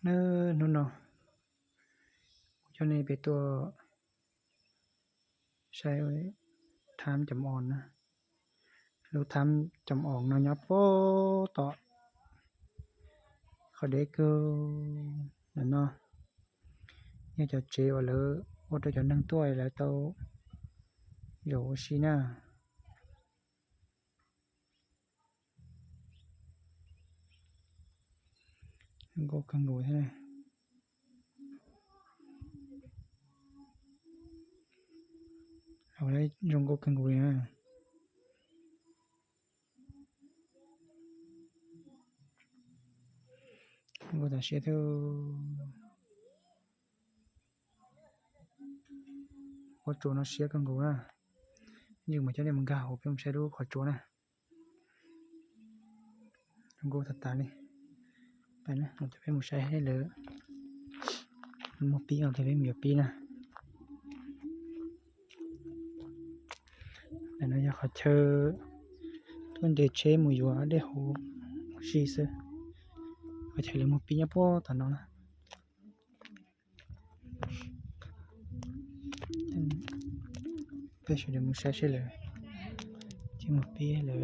Nawb, hnub no kuv coj nej pem tuaj saib thab com os na. Lub thab com os no nyob puag tom qhov deb kawg ntawm no, yog cov tsev uas lawv ua rau cov neeg tuaj lawv tau zaum ua si na. Zoo nkauj kawg nkaus thiab na. Zoo nkauj kawg nkaus li na. Nkauj tas siab thiab. Qhov tsua no siab kawg nkaus na. Yeej mus coj nej mus nkag hauv peb mus saib lub qhov tsua na. Zoo nkauj tas tas li. Peb mus saib lawv muag pib os, peb mus yuav pib na. Ntawm no yog qhov chaw tuaj nres tsheb mus yuav dej haus ua si xwb. Qhov chaw lawv muag pib nyob puag tom no na. Peb sawv daws mus saib seb lawv tsheb muag pib lawv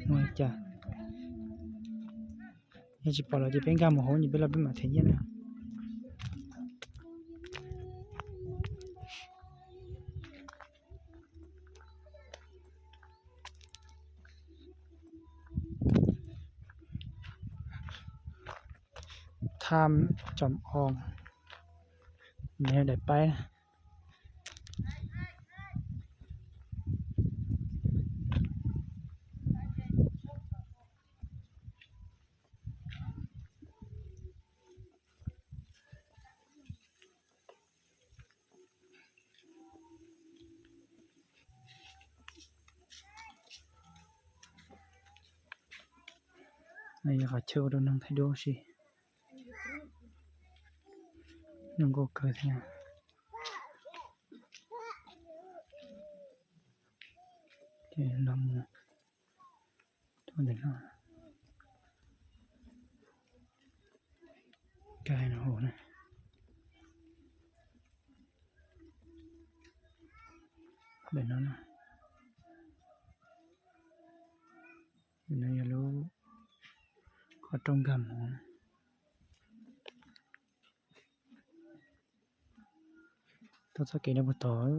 muag li cas. Yog tsis pom lawv ces peb nkag mus hauv, peb los peb mam them nyiaj na. Tham com os, nws yog daim paib. Yog qhov chaw ua rau neeg thaij duab si. Zoo nkauj kawg thiab. Ces los mus tuaj ntawm no, nkag no hauv na. Ntawm no, ntawm no yog lub qhov rooj nkag mus. Tuaj txoj kev no puag tod.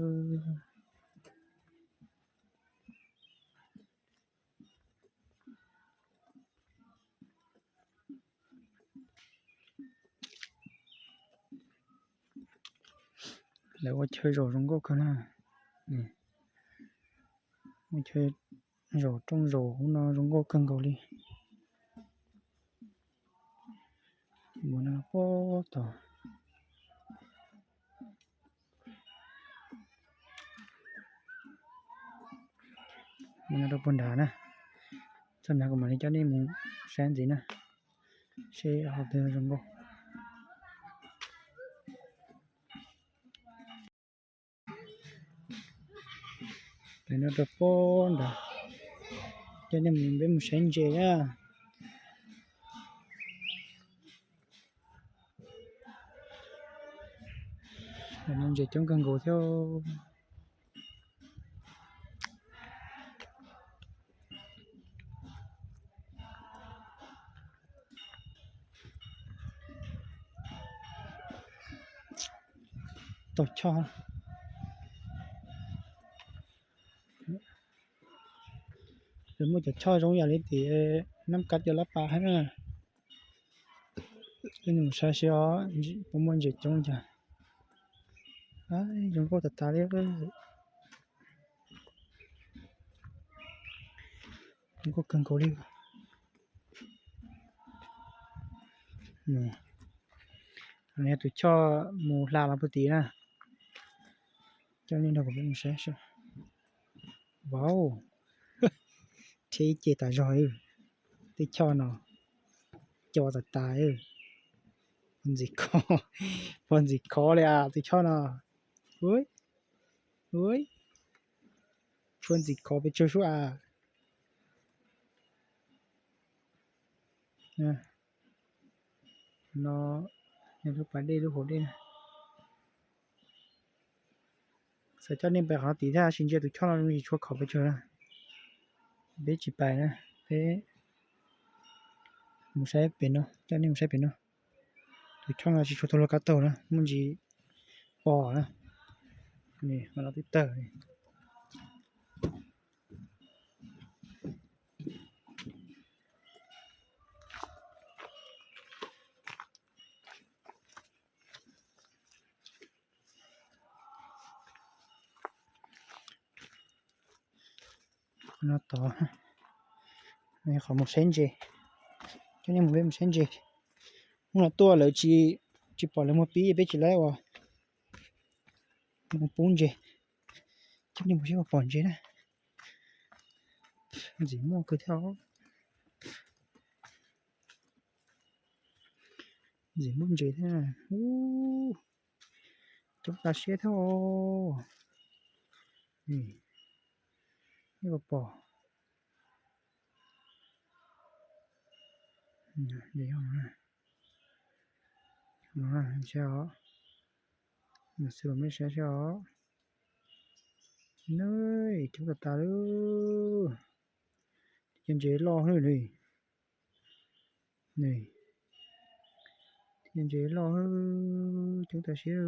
Lawv ua chaw zaum zoo nkauj kawg na. Ua chaw zaum rooj zaum hauv no zoo nkauj kawg nkaus li. Mus no puag tod. Mus no rau puag nrad na. Txog nrad kuv mam li coj nej mus saib ntxiv na, seb qhov twg zoo nkauj. Peb no rau puag nrad, coj nej mus, peb mus saib ntses na. Ntses coob kawg nkaus thiab. Tau choj. Lawv muaj cov choj zoo yam li tim Nab Kab cov lab pas thiab na. Mus saib seb puas muaj ntses coob cas. Zoo nkauj tas tas li. Zoo nkauj kawg nkaus li. Nws yog tus choj mus hla los puag tid na. Coj nej nrog kuv peb mus saib seb. Vauv, rhe ib ce tas zog. Tej choj no co tas tas. Puag ntxim khov, puag ntxim khov li as tus choj no. Ua, puag ntxim khov pes tsawg sub as. No yog lub pas dej lub hauv dej na. Xav coj nej pais qhov tid thiab tab sis ntsia tus choj no zoo li tsis tshua khov pes tsawg na. Peb tsis pais na, peb mus saib pem no, coj nej mus saib pem no. Tus choj no tsis tshua tau luag kab taug na, muaj ntsis pos na. Mas no twb tawg li. Qhov no tod, qhov mus saib ntses, coj nej mus peb mus saib ntses. Hnub no tuaj lawv tsis, tsis pom lawv muag pib, peb tsis laib uas mus pub ntses, coj nej mus saib puas pom ntses na. Ntxim muaj kawg thiab os. Ntxim muaj ntses thiab. Ub, coob tas siab thiab os. Nej puas pom? Saib os, mas xwb los mej saib saib os. Nws coob tas tas lawm. Cov ntses loj lawm. Cov ntses loj, coob tas siab.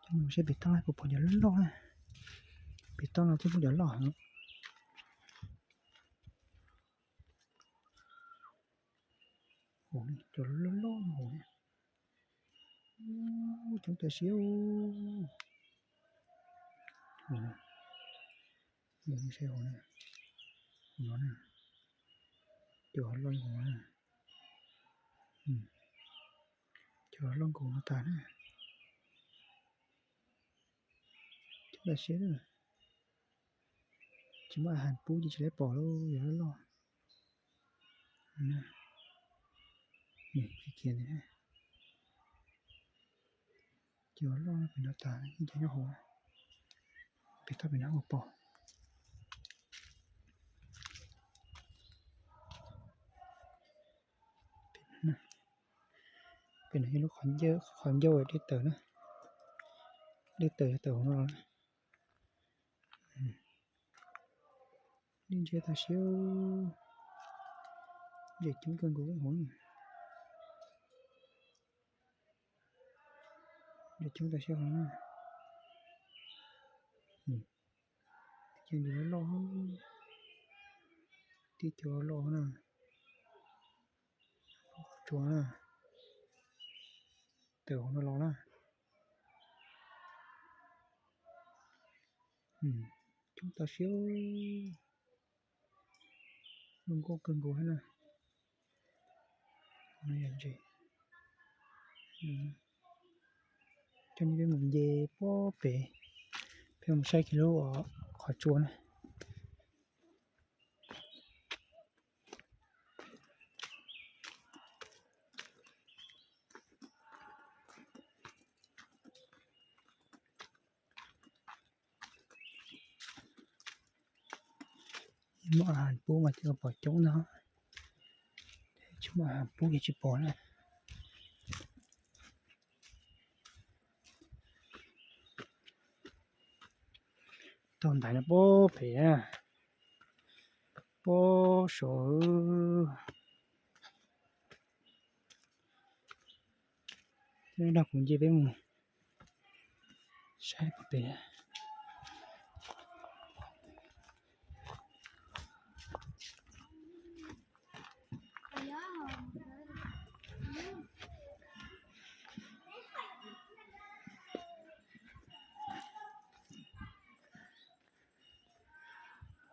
Coj nej mus saib pem toj puas pom cov loj loj na. Pem toj no twb muaj cov loj heev. Cov loj loj, coob tas siab. Saib hauv no, hauv no na, cov loj nkaus na, cov loj nkaus no tas na. Coob tas siab, tsis muaj a has pub ces tsis laib pom lauj, yog loj loj. Kiv kiag ntawd, cov loj pem no tas, ib cov nyob hauv, pem toj pem no puas pom. Pem no yog lub qhov ncauj dej tawm na, dej tawm yog tawm hauv no los na. Dej ntshiab tas siab, ntses coob kawg nkaus hauv na. Ntses coob tas siab hauv na. Tib co ntses loj, tib co loj na. Tsua na, tawm hauv no los na. Coob tas siab, zoo nkauj kawg nkaus thiab na. Yog ntses, coj nej peb mus nce puag pem, peb mus saib kiag lub qhov tsua na. Muaj a has pub mas thiaj pom coob no, tsis muaj a has pub ces tsis pom na. Taug ntaiv no puag pem na, puag saud. Nrog kuv nce peb mus saib puag pem.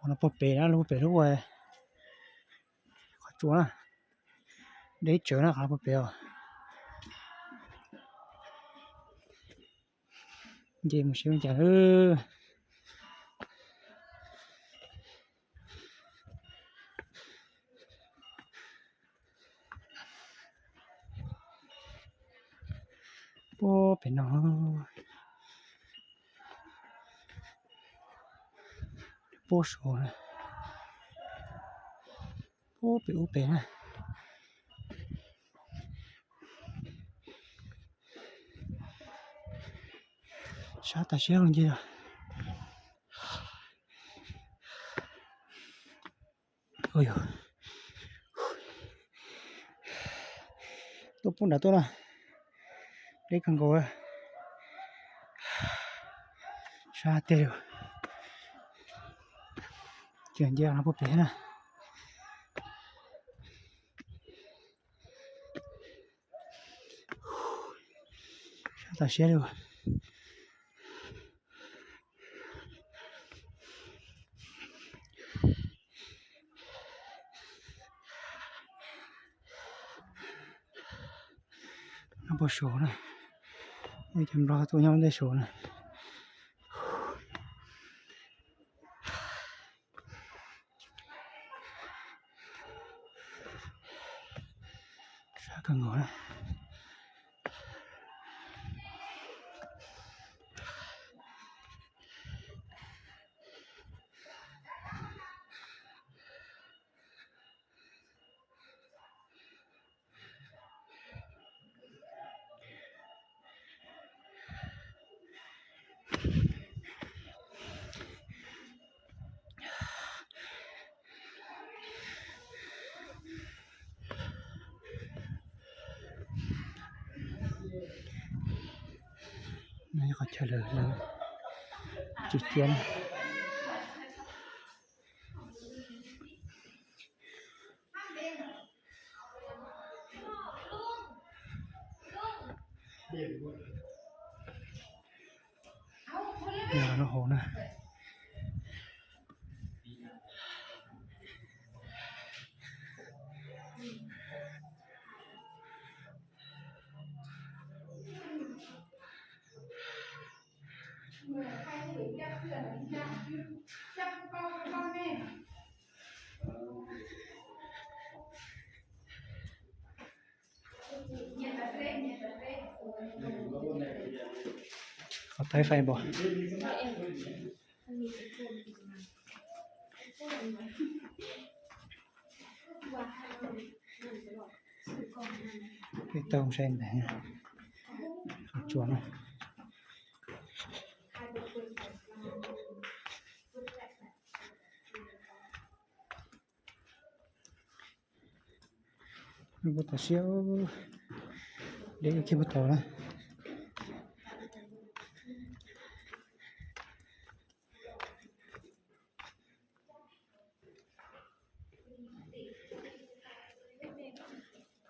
Ua no puag pem na, lub puag pem lub qhov tsua na, deb tsawv na qhov puag pem os. Nce mus saib ua cas. Puag pem no, puag saud na, Ub pem ub pem na. Sab tas siab los ncig os. Ua yog tuaj pub nram tuaj no, deb kawg nkaus. Sab tiag li. Ces nce no puag pem na. Sab tas siab li. Nyob puag saud na, ib cov Nplog tuaj nyob ntej saud na. Sab kawg nkaus na. No yog qhov chaw lawv, lawv tswv ciab na. Yog lub hauv na. Qhov taib fais npaum. Peb taug saib ntag. Qhov tsua no. Puag tom siab, deb kiag puag tod na.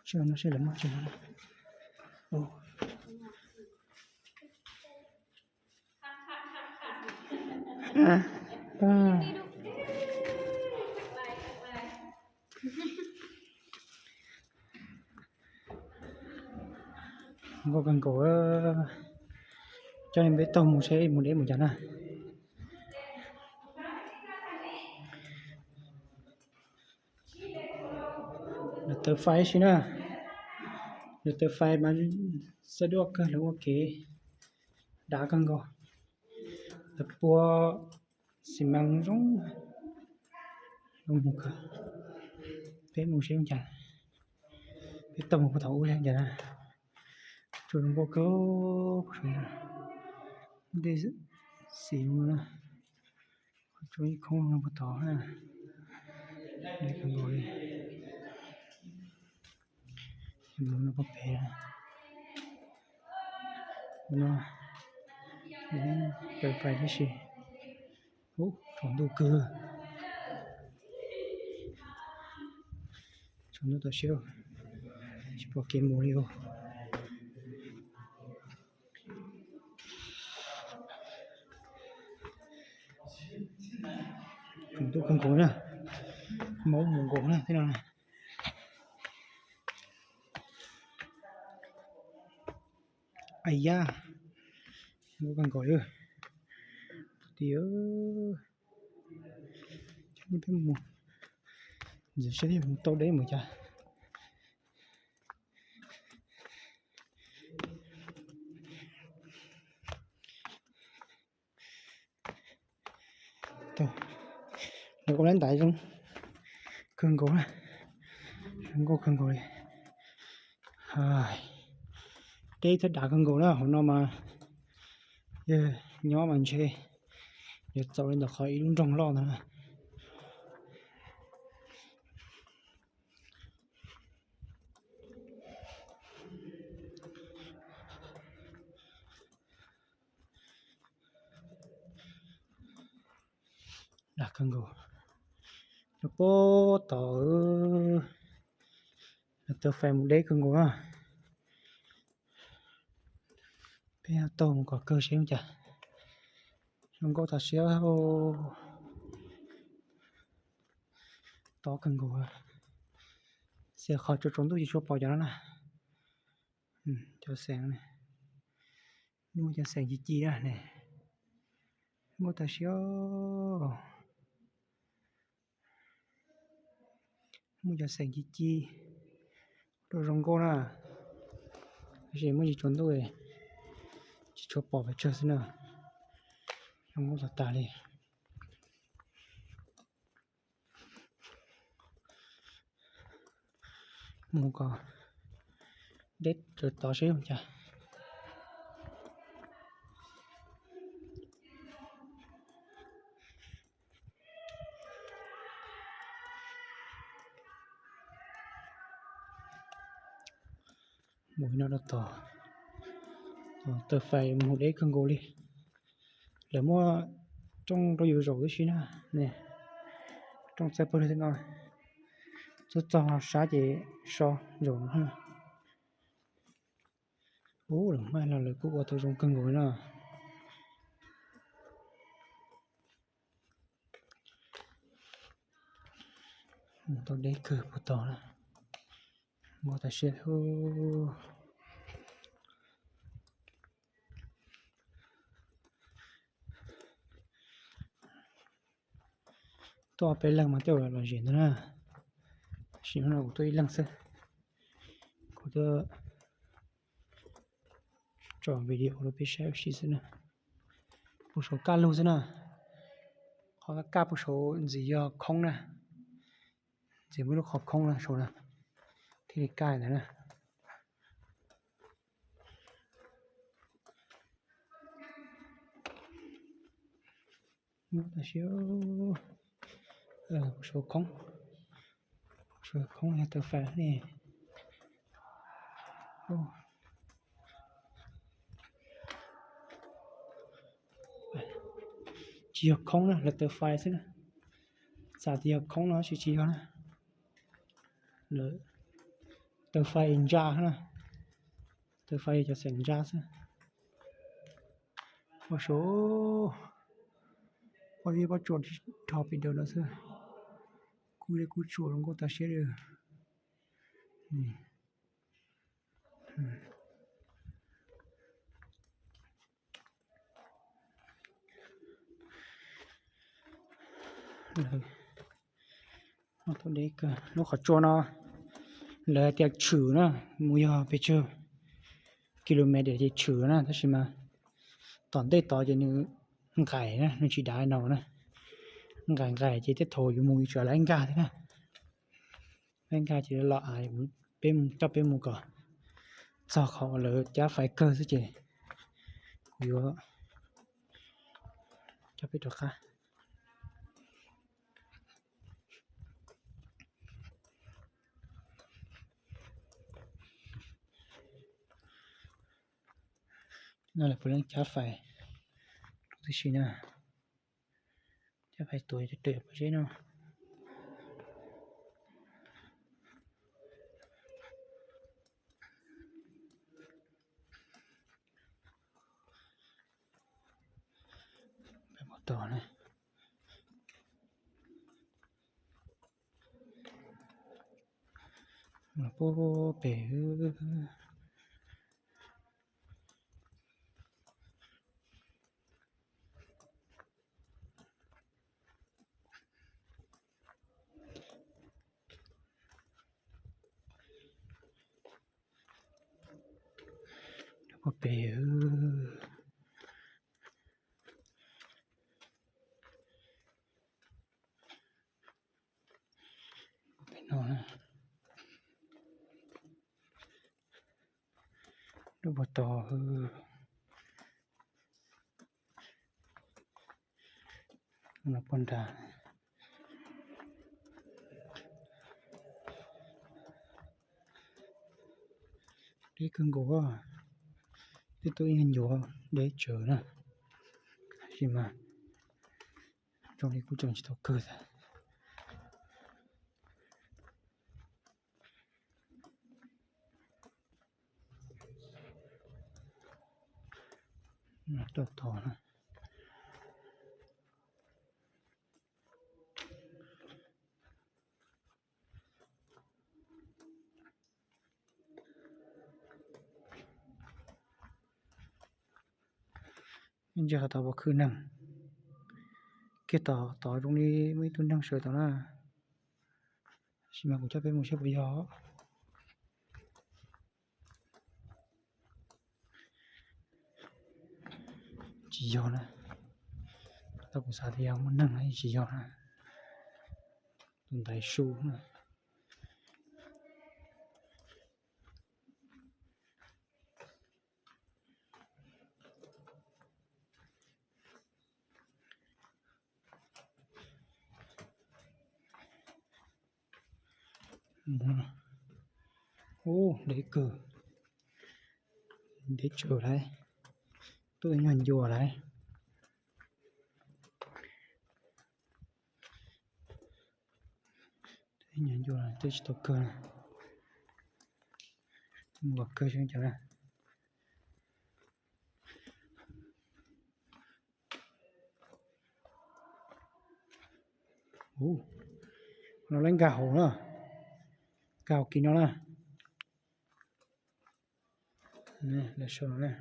Tsis no seb lawv muaj tsis no. Nkauj kawg nkaus. Coj nej peb taug mus seb mus deb mus cas na. Lawv taws fais ib si na. Lawv taws fais mas xab duaj kawg, lawv ua kev dav kawg nkaus. Lawv puag xi mas zoo zoo. Peb mus seb zoo cas. Peb taug mus puag thaum ub seb zoo cas na. Tsua zoo nkauj kawg, puag saum no. Dej xim mus na. Qhov tsua ib khoob no puag tod na. Deb kawg nkaus li. Mus no puag pem no. Taws fais tib si. Ub, tsaus ntuj kawg. Tsaus ntuj tawm siab, tsis pom kev mus li os. Tsaus ntuj kawg nkaus na, maub mus nkaus na thiab no. Ai ya, maub kawg nkaus li. Tiag, coj nej peb mus ntxiv seb mus tau deb mus cas. Lawv ua lab ntais zoo kawg nkaus na. Zoo nkauj kawg nkaus li. Deb thiab dav kawg nkaus na, hauv no mas yog nyob mas ntshe yuav txaus li ntawm qhov ib lub nroog loj ntawd na. Dag kawg nkaus, nyob puag tod, taw fais mus deb kawg nkaus na. Peb taug mus kom kawg seb ua cas. Zoo nkauj tas siab, tob kawg nkaus. Xia qhov tsaus tsaus ntuj ces tsuas pom cov no na. Cov xeem, muaj cov xeem ci ci na ne. Nkauj tas siab. Muaj cov xeem ci ci, rau zoo nkauj na. Tab sis muaj tsis tsaus ntuj, tsis tshua pom pes tsawg xwb na. Zoo nkauj tas tas li. Mus kom deb raws tod seb ua cas. Mus no rau tod, taw fais mus deb kawg nkaus li. Lawv muaj rooj rau yus zaum tib si na. Rooj txawb pawg lug no, txog txog sab ces so zaum no. Ub, lawv hmaj los lawv kuj ua tau zoo kawg nkaus li no. Mus tau deb kawg puag tod na. Nkauj tas siab. Tuaj peb leeg mas tej zaum lom zem ntag na. Tab sis hnub no kuv tuaj ib leeg xwb. Kuv tuaj tso video rau peb saib ua si xwb na. Puag saud kaj lug xwb na. Qhov kaj kaj puag saud ntxim yog khoob na. Ntxim muaj lub qhov khoob na saud na, thiaj li kaj ntawd na. Nkauj tas siab. Puag saud khoob, puag saud khoob yog taw fais ne. Tsis yog khoob na, lawv taw fais xwb na. Xav tias yog khoob no tab sis tsis yog na. Lawv taw fais ntsa na. Taw fais yog cov xeem ntsa xwb. Ua saud, pob zeb pob tsuas dhos pem daws no xwb. Kub zeb kub tsuas zoo nkauj tas siab li. Lub qhov tsua no lawv hais tias tshwm na, mus yog pes tsawg kilometer ces tshwm na, tab sis mas tom ntej tod ces nws nqaim na, nws tsis dav no na. Nqaim nqaim ces tej thaum yuav mus yuav tsum laib nkag thiab na. Laib nkag ces los a, peb coj peb mus kom txog qhov lawv cab fais kawg xwb ces kuv yuav coj peb rov qab. No lawv puav leej cab fais tib si na, cab fais tuav cov pob zeb no. Puag pem puag pem. Pem no na, Puag nrad. Deb kawg nkaus, twb tuaj ib nyuag ncua deb tsawv na, tab sis mas zoo li kuj tseem tsis tau kawg thiab. Tuaj tod na. Ntsia qhov tod puas khwv neeg. Kiag tod tod zoo li muaj ib tug neeg sawv tod na. Tab sis mas kuv coj peb mus saib puas yog. Tsis yog na. Tau kuv xav tias yog muaj neeg na, tsis yog na. Tus ntaiv su na. Ub, deb kawg, deb tsawv lauj, tuaj ib nyuag ncua lauj. Ib nyuag ncua tej tsis tau kawg na, mus kom kawg xwb cov na. Ub, no lawv nkag hauv na, nkag hauv kis no na. Lawv sau no na,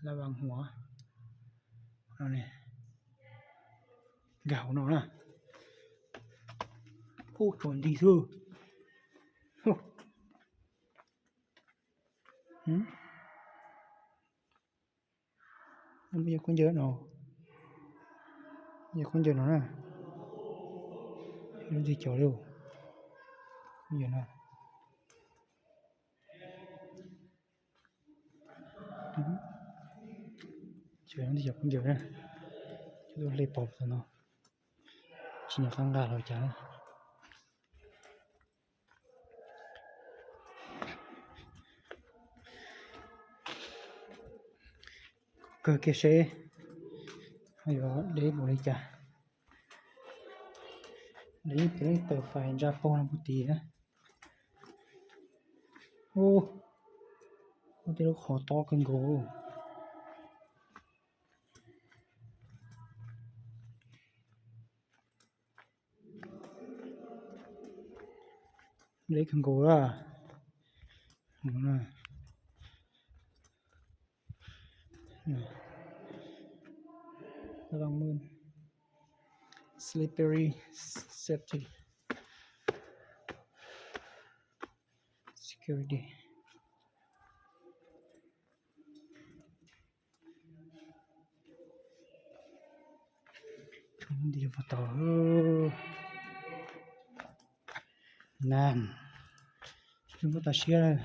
lab vas huam no, nkag hauv no na. Ub, tsaus nti xwb. Muaj yog khaub ncaws no, yog khaub ncaws no na, lub tig cov li, yog no. Cov tig cov khaub ncaws na, cov tuaj hle pov tom no, tsis nco qab nqa los cas. Kawg kiag seb ho yuav deb npaum li cas. Deb, peb taws fais ntsa paug no puag tid na. Ub, ua tej lub qhov tob kawg nkaus. Deb kawg nkaus lawm. Slippery, safety, security. Tsis zoo nkauj tas siab.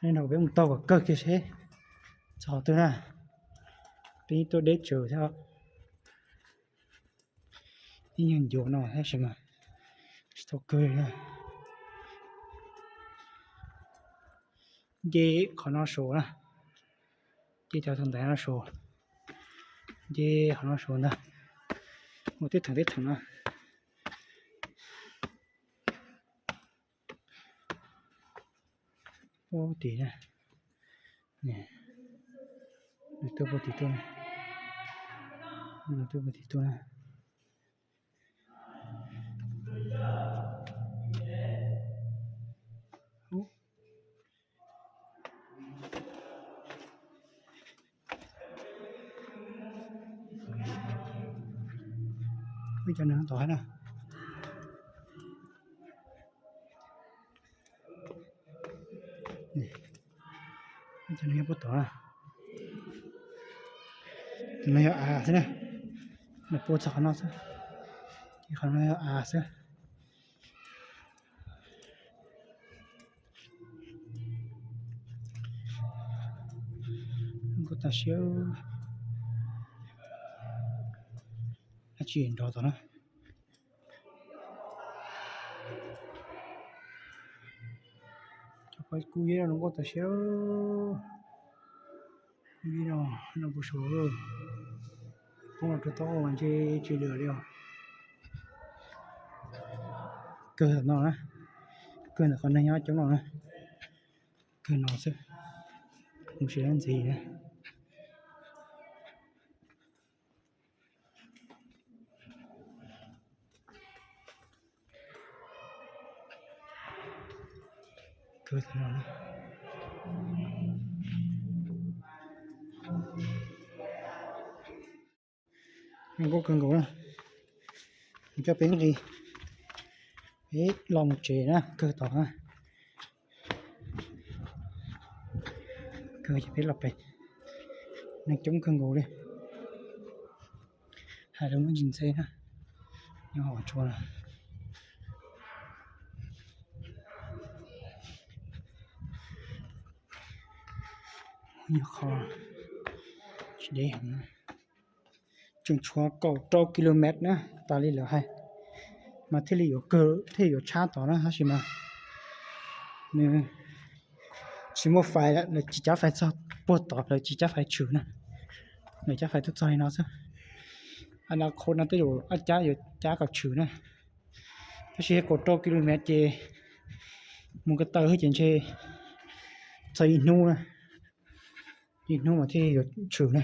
Nej nrog peb mus taug kom kawg kiag seb txog qhov twg na. Peb tuaj deb tsawv thiab. Ib nyuag ncuav no tab sis mas tsis tau kawg li na. Nce qhov no saud na, nce cov tag ntaiv no saud, nce qhov no saud ntag, mus tib theem tib theem no. Puag tim na, nws tuaj puag tim tuaj, nws tuaj puag tim tuaj na. Ib cov no tom hab na. Ib cov no yog puag tom na. Tus no yog av xwb na. Nws puag txog qhov no xwb. Ces qhov no yog av xwb. Nkauj tas siab. tim nrov tom na. Cov pais kub yeb no zoo nkauj tas siab. Kub yeb no, no puas saud, poob los rau taub hau mas ntshe tsis lwm li os. Kawg tom no na, kawg ntawm qhov neeg nyob coob no na, kawg no xwb, mus tsis dab ntxiv na. Zoo nkauj kawg nkaus na. Coj peb nqis, peb los mus tsev na, kawg tom na. Kawg ces peb los pem, neeg coob kawg nkaus li. Hais rau muaj ntsis ntxhe na, nyob hauv tshua na. Nyuag qho tsis deb heev na. Tseem tshuav kaum rau kilomev na, tas li lawv hais, mas thiaj li yuav kawg thiaj yuav tshab tod na, tab sis mas nws tsis muaj fais lawm, lawv tsis cab fais txog puag tod, lawv tsis cab fais tshwm na, lawv cab fais tuaj txog li no xwb. Ana qhov no tej zaum ob cab yuav cab kom tshwm na, tab sis kaum rau kilomev ces mus ko taw xwb ces ntshe txog ib hnub na, ib hnub mas thiaj yuav tshwm na.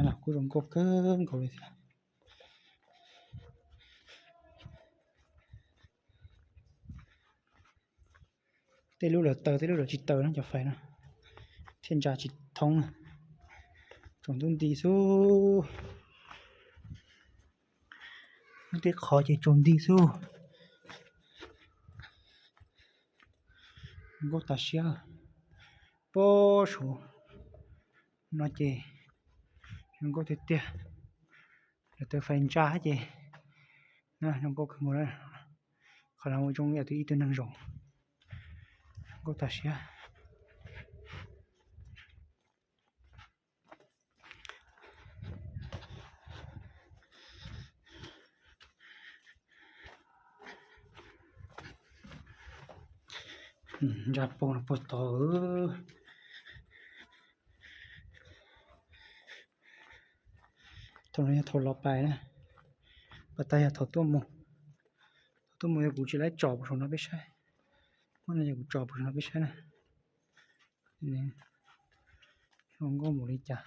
Los kuj zoo nkauj kawg nkaus li thiab. Tej lub lawv taws, tej lub lawv tsis taws no cov fais no thiaj ntsa tsis thoob na. Tsaus ntuj nti xwb, lub tej qhov ces tsaus nti xwb. Nkauj tas siab. Pob saum no ces zoo nkauj tiag tiag. Lawv taws fais ntsa ces zoo nkauj kawg nkaus. Qhov no zoo yam twb ib tug neeg zaum, nkauj tas siab. Ntsa paug no puag tod. Thaum no yog thaum los pais na, pas tag yog thaum tuaj mus. Thaum tuaj mus yog kuv tsis laib tsom puag saum no peb saib. Muab no yog kuv tsom puag saum no peb saib na. Zoo nkauj npaum li cas.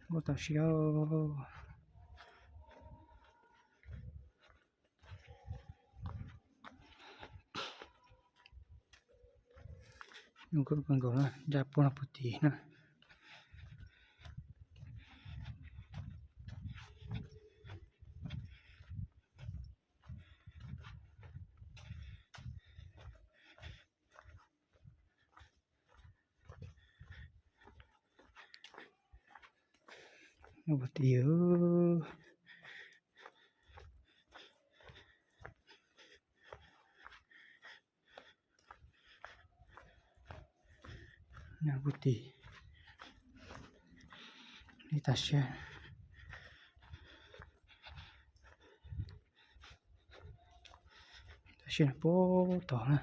Nkauj tas siab. Zoo nkauj kawg nkaus na, ntsa puag no puag tid na. Puag tid. Puag tid. Li tas siab. Tas siab puag tod na.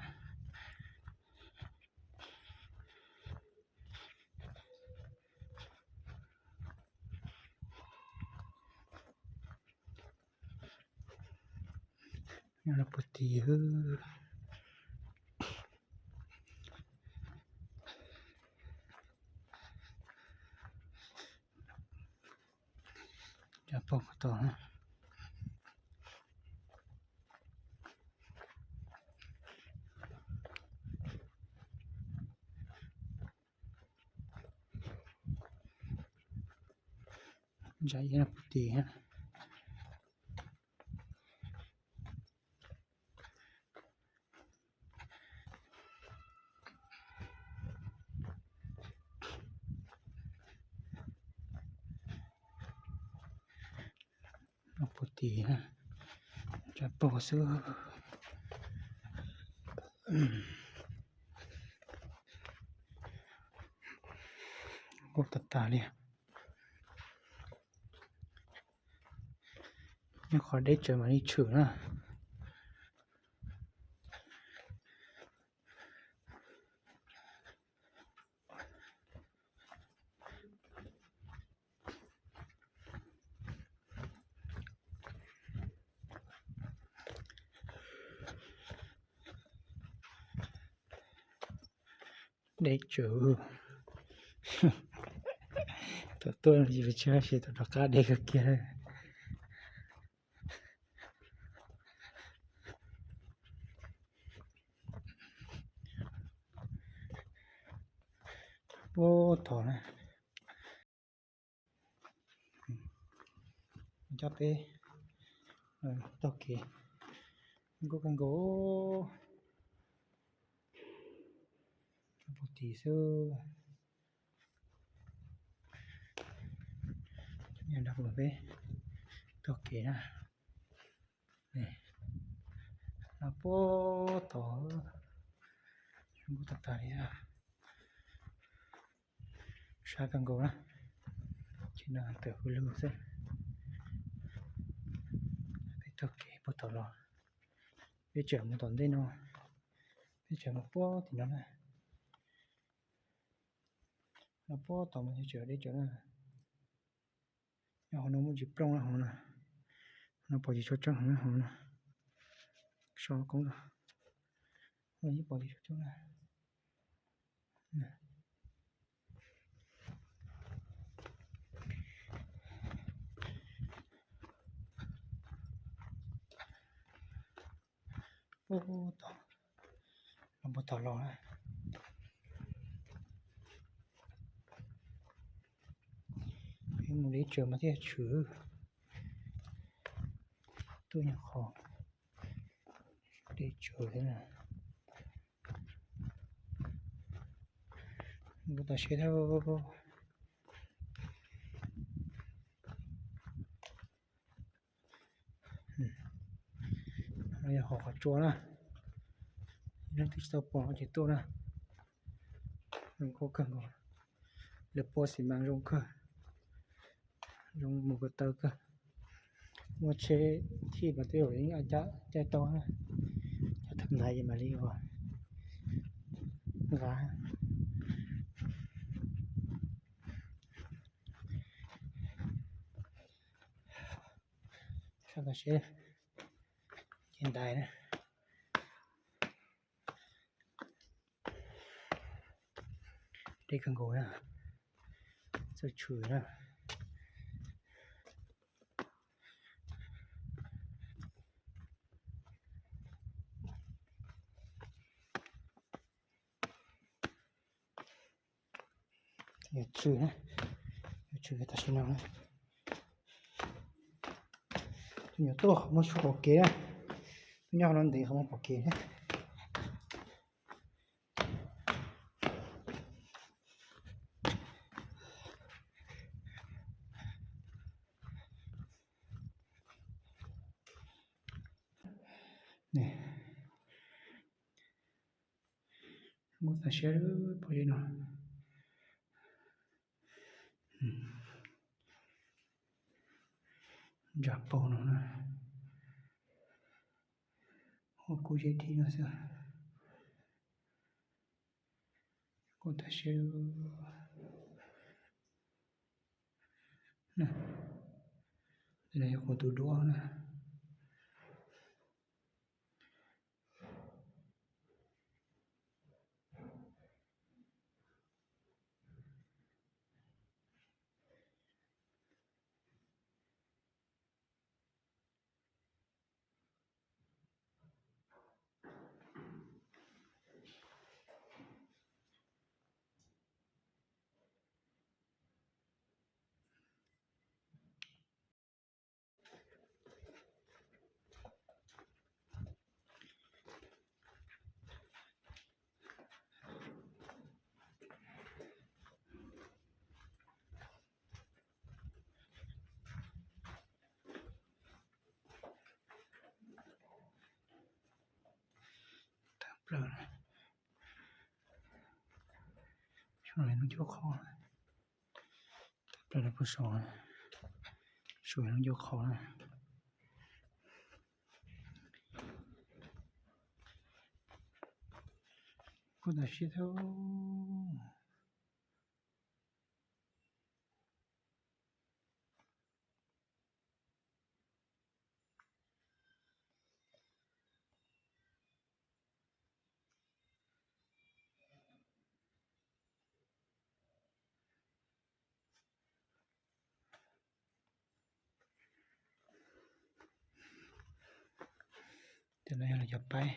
Nyob rau puag tid. Cov pog puag tod na. Ntsa iab puag tim. Puag tim, ntsa pog xwb. Nkauj tag tag li. Nyob qhov deb tsawv mam li tshwm na. Deb tsawv. Thaum tuaj yus tsis tsis tau rov qab deb kawg kiag. Puag tod na. Coj peb taug kev nkauj kawg nkaus. Puag tim xwb. Nyob nrog peb taug kev na. Los puag tod, zoo nkauj tag tag li. Sab kawg nkaus na. Ces no tawm hauv lug xwb. Peb taug kev puag tod los, peb tseem mus tom ntej no, peb tseem mus puag tim no na. Los puag tod mas tseem deb tsawv na. Nyob hauv no muaj ntsis plooj na hauv no. Hauv no pom tsis tshua tseeb heev na hauv no. So koob los yeej pom tsis tshua tseeb na. Puag tod, los puag tod los na. Peb mus deb tsawv mas thiaj tshwm. Tuaj nyuag qhov deb tsawv thiab na. Nkauj tas siab thiab. No yog hauv qhov tsua na. Leej twg tsis tau pom ces tuaj na. Zoo nkauj kawg nkaus. Lawv pua xi mas zoo kawg, zoo mus ko taw kawg. Muaj tsheb thij mas twb yeej caij tau, caij tau ntaiv es mam li ua nqa. Sab tod seb, ces ntaiv na. Deb kawg nkaus na, txawj tshwm na. Yuav tshwm na, yuav tshwm tam sim no na. Tus nyuam tuaj qhov muag tshua pom kev na, tuaj nyob qhov no ntev qhov muag pom kev na. Nkauj tas siab pom li no. Ntsa paug no na, ua kub zeb dhib no xwb. Nkauj tas siab. Ntawm no yog qhov tus duab na. plaws na. Sawv daws lub ncauj qhov, plaws lawv pug saum, sawv daws lub ncauj qhov na. Kuj tas siab thiab. Ces no yog lawv cov paib,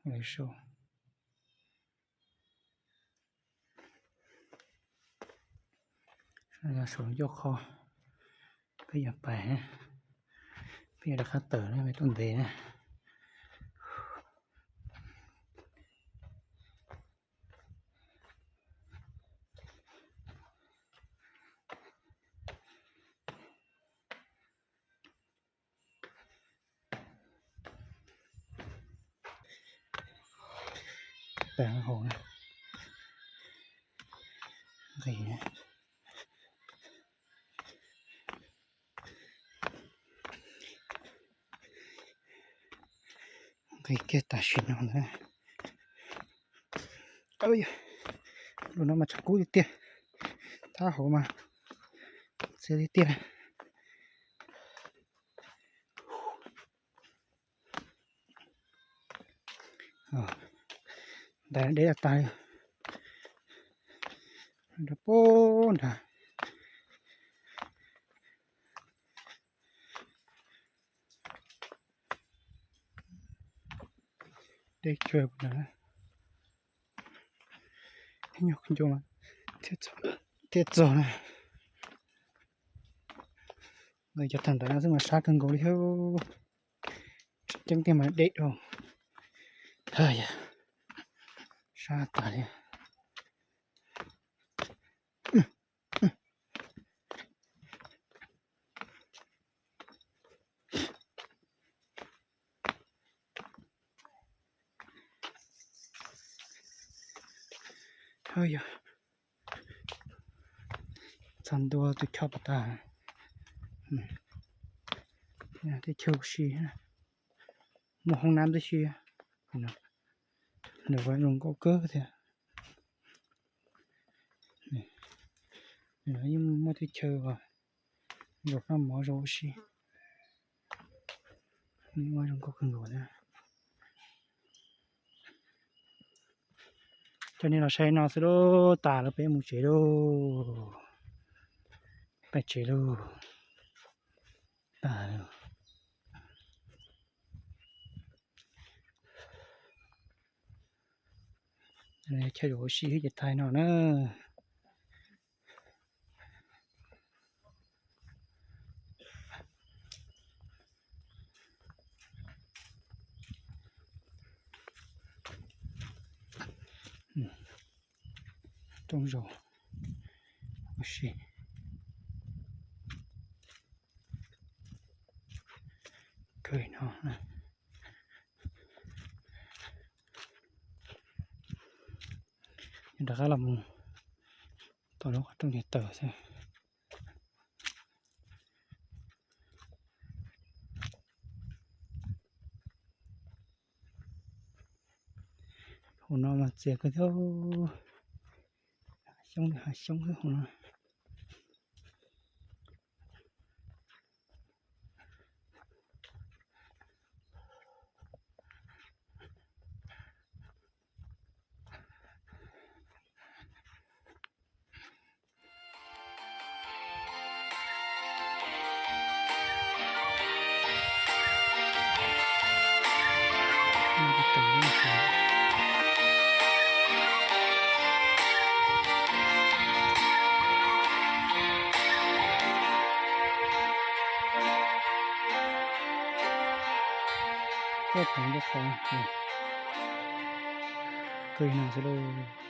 lawv sau. Yog saum ncauj qhov, peb yuav pais, peb yuav rov qab tawm na, peb tuaj ntev na. Tag hauv na. Nqis, nqis kiag tam sim no ntag. Lub no mas tshav kub tiag tiag, thab hauv mas txias tiag tiag. Ntawd deb tag, rau pem nrad. Deb kawg na, ib nyuag ncoo thiaj txog na. Nkawd cov tag ntawd xwb mas sab kawg nkaus li thiab. Ceeb tiag mas deb dhau. Yog sab tas li. Yog txog ntua tus choj pas tas, teb chaws si, muaj hoob nab tib si. Nws ua zoo nkauj kawg thiab. Nws yeej muaj teb chaws nkaum kab mov zoo ua si. Nws ua zoo nkauj kawg nkaus thiab. Coj nej los saib no xwb lauj, tas lawm peb mus tsev lauj. Peb tsev lauj. Tas lawm. Chaw zoo ua si ces tag no na. Rooj zoo ua si. Kawg no, rov qab los mus tom lub qhov rooj niam taws xwb. Hauv no mas txias kawg thiab, xyoob li hav xyoob xwb hauv no. Kawg no xwb lauj.